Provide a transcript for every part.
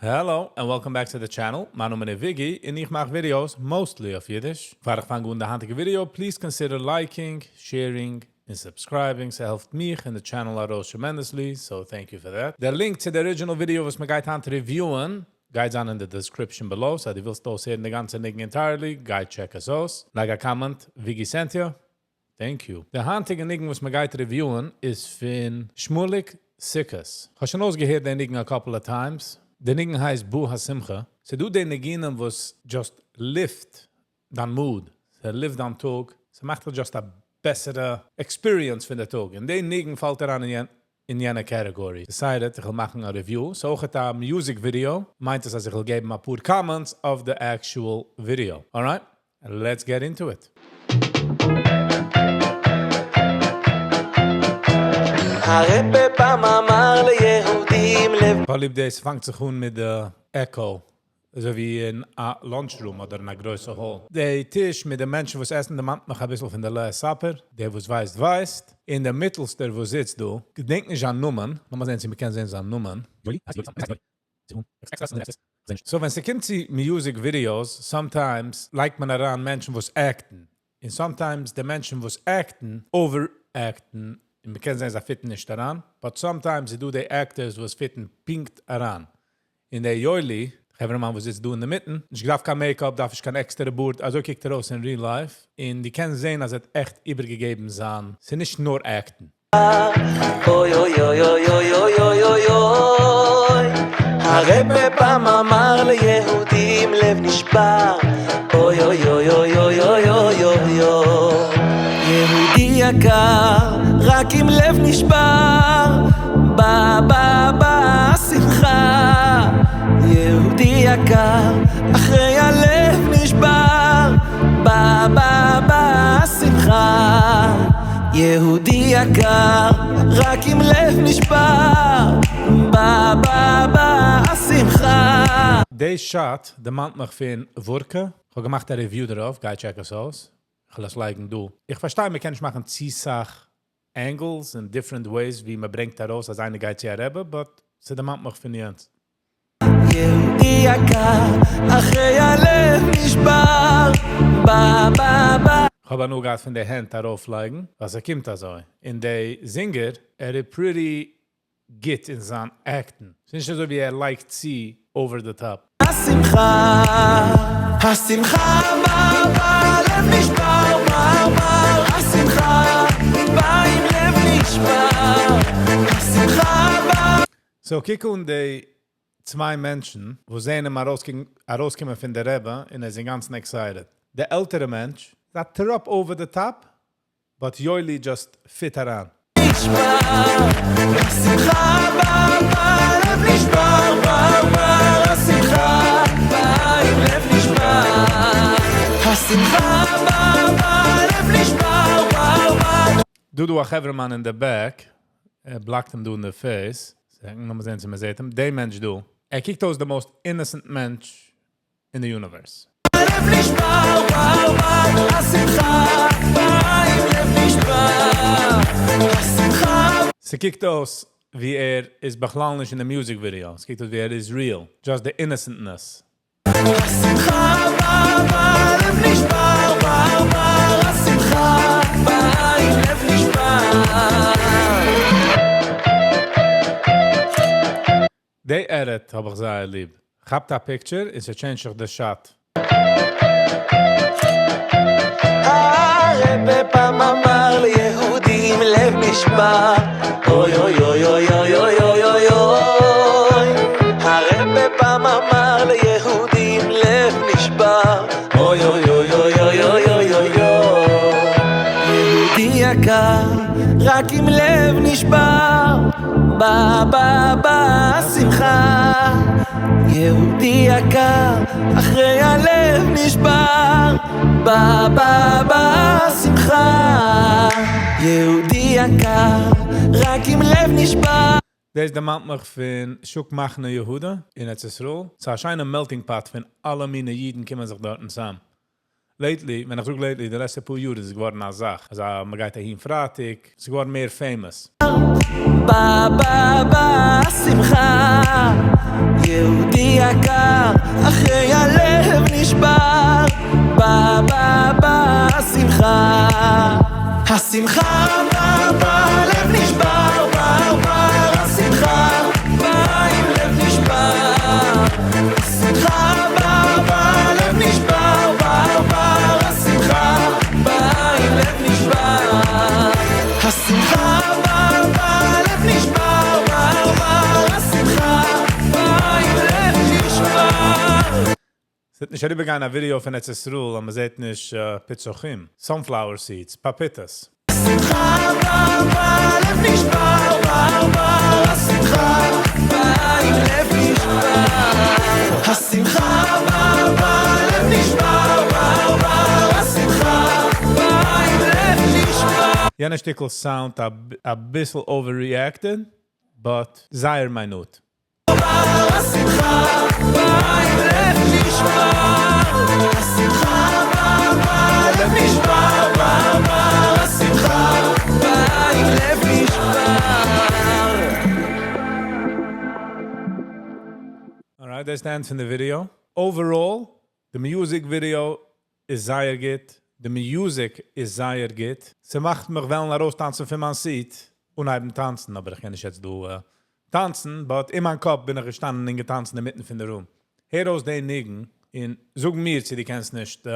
Hello and welcome back to the channel, מיין נאמען איז וויגי און איך מאך videos mostly אויף אידיש. פאר איך פאנג אן די היינטיגע video, please consider liking, sharing און subscribing, ס'העלפט מיך און די channel ארויס tremendously, so thank you for that. דער link צו די original video וואס מ'גייט היינט review'ען גייט זיין אין די description below, so אז דו ווילסט אויסהערן די גאנצע ניגון entirely, גיי check עס אויס. לייג א comment, וויגי sent you. Thank you. די היינטיגע ניגון וואס מ'גייט review'ען איז פון שמואליק סוכות. כ'האב שוין אויסגעהערט די ניגון א couple of times. די ניגון הייסט בא השמחה. ס'דא די ניגונים וואס just lift דיין mood. ס' lift דיין טאג. ס'מאכט דיך just א בעסערע experience פון די טאג. און די ניגון פאלט אריין אין יענע category. Decided איך וויל מאכן א review. ס'איז אויכעט א music video. מיינט עס אז איך וויל געבן אפאר comments אויף די actual video. Alright? Let's get into it. הרבי פעם אמר ליהודים לב. כ'האב ליב דאס פאנגט זיך אן מיט די echo, אזוי ווי אין א lunch room אדער אין א גרויסע hall. די טיש מיט די מענטשן וואס עסן דערמאנט מיך אביסל פון די Last Supper, דער וואס ווייסט ווייסט. און דער מיטלסטער וואס זיצט דא, געדענק נישט זיין נאמען, לאמיר זען צו מ'קען זען זיין נאמען. So ווען ס'קומט צו music videos, sometimes לייגט מען אריין מענטשן וואס act ן, און sometimes די מענטשן וואס act ן, over act ן, און מ'קען זען זיי fit ן נישט אריין, but sometimes איז דא די actors וואס fit ן פונקט אריין. און דער יואלי, חברה'מאן וואס זיצט דא אינדערמיטן, נישט געדארפט קיין makeup, דארף נישט קיין עקסטערע בארד, אזוי קוקט ער אויס אין real life, און דו קענסט זען אז ער האט עכט איבערגעגעבן זיין, ס'איז נישט נאר act ן. אוי אוי אוי אוי אוי אוי אוי אוי אוי הרבי פעם אמר ליהודים לב נשבר אוי אוי אוי אוי אוי אוי אוי אוי אוי יהודי יקר רק עם לב נשבר בא בא בא השמחה יהודי יקר אחרי הלב נשבר בא בא בא השמחה יהודי יקר רק עם לב נשבר בא בא בא השמחה. די shot דערמאנט מיך פון ווארקע, כ'האב געמאכט א review דערויף, גיי check עס אויס, כ'וועל עס לייגן דא. איך פארשטיי מ'קען נישט מאכן צו סאך angles און different ways ווי מ'ברענגט ארויס אז איינער גייט צו א רבי, but ס'דערמאנט מיך פון יענץ. יהודי יקר, אחרי הלב נשבר, בא בא בא. כ'האב הנאה געהאט פון די הענט ארויפלייגן, ווייל ס'קומט אזוי. און די זינגער, ער איז pretty גוט אין זיין act ן. ס'איז נישט אזוי ווי ער לייגט צו over the top. השמחה, השמחה בא בא לב נשבר בר בר, השמחה בא עם לב נשבר, השמחה בא. So קוק אן די צוויי מענטשן וואס זעען אים ארויסקומען פון די רבי און ער איז אינגאנצן excited. די עלטערע מענטש איז א טראפ over the top, but יואלי just fit אריין. דא דא א חברה'מאן אין די back, ער block ט אים דא אין די face, לאמיר זען צו מען זעט אים, דעי מענטש דא, ער קוקט אויס די most innocent מענטש אין די universe. ס'קוקט אויס ווי ער איז בכלל נישט אין די music video, ס'קוקט אויס ווי ער איז real, just די innocentness. די edit האב איך זייער ליב. כאפט א picture און ס' change ט זיך די shot. הרבי פעם אמר ליהודים לב נשבר אוי אוי אוי אוי אוי אוי אוי אוי אוי הרבי פעם אמר ליהודים לב נשבר אוי אוי אוי אוי אוי אוי אוי אוי אוי יהודי יקר רק עם לב נשבר בא בא בא השמחה יהודי יקר אחרי הלב נשבר בא בא בא השמחה יהודי יקר רק עם לב נשבר. דאס דערמאנט מיך פון שוק מחנה יהודה אין ארץ ישראל. ס'איז א שיינע melting pot פון אלע מיני אידן קומען זיך דארטן צוזאם. Lately, ווען איך זאג lately, די לעצטע פאר יאר איז עס געווארן א זאך. אז מ'גייט אהין פרייטאג, ס'איז געווארן מער famous. בא בא בא שמחה יהודי יקר אחרי הלב נשבר בא בא בא שמחה השמחה בא בא לב נשבר בא בא השמחה בא עם לב נשבר שמחה בא בא לב נשבר בא בא השמחה בא עם לב נשבר השמחה בא בא לב נשבר בא בא השמחה בא עם לב נשבר. ס'וועט נישט אריבערגיין א ווידיאו פון ארץ ישראל, אז מ'זעט נישט פיצוחים, sunflower seeds, פאפיטעס. שמחה בא בא לב נשבר בא בא השמחה בא עם לב נשבר השמחה בא בא לב נשבר בא בא השמחה בא עם לב נשבר. יענע שטיקל sound א ביסל overreacted, but זייער מינוט. השמחה בא עם לב נשבר השמחה בא בא לב נשבר בא בא השמחה בא עם לב נשבר. Alright, that's the end פון די video. Overall, the music video איז זייער גוט. The music איז זייער גוט. ס'מאכט מיך וועלן ארויסטאנצן פון מיין seat און אנהייבן טאנצן, אבער איך קען נישט יעצט דא טאנצן, but אין מיין קאפ בין איך געשטאנען און געטאנצן אינמיטן פון די room. הער אויס דעם ניגון און זאג מיר, צו דו קענסט נישט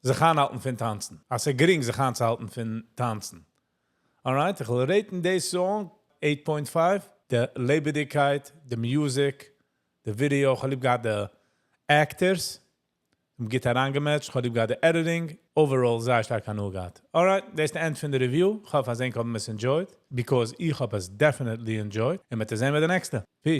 זיך איינהאלטן פון טאנצן. אז ס'איז גרינג זיך איינצוהאלטן פון טאנצן. Alright, איך וועל rate ן די song 8.5. די לעבעדיגקייט, די music, די video, איך האב ליב געהאט די actors, גוט אריינגע match ט, איך האב ליב געהאט די editing, overall זייער שטארק הנאה געהאט. Alright, דאס איז די end פון די review. איך האף אז ענק האבן עס enjoyed, because איך האב עס definitely enjoyed. און מיר זעען ביי די נעקסטע. Peace.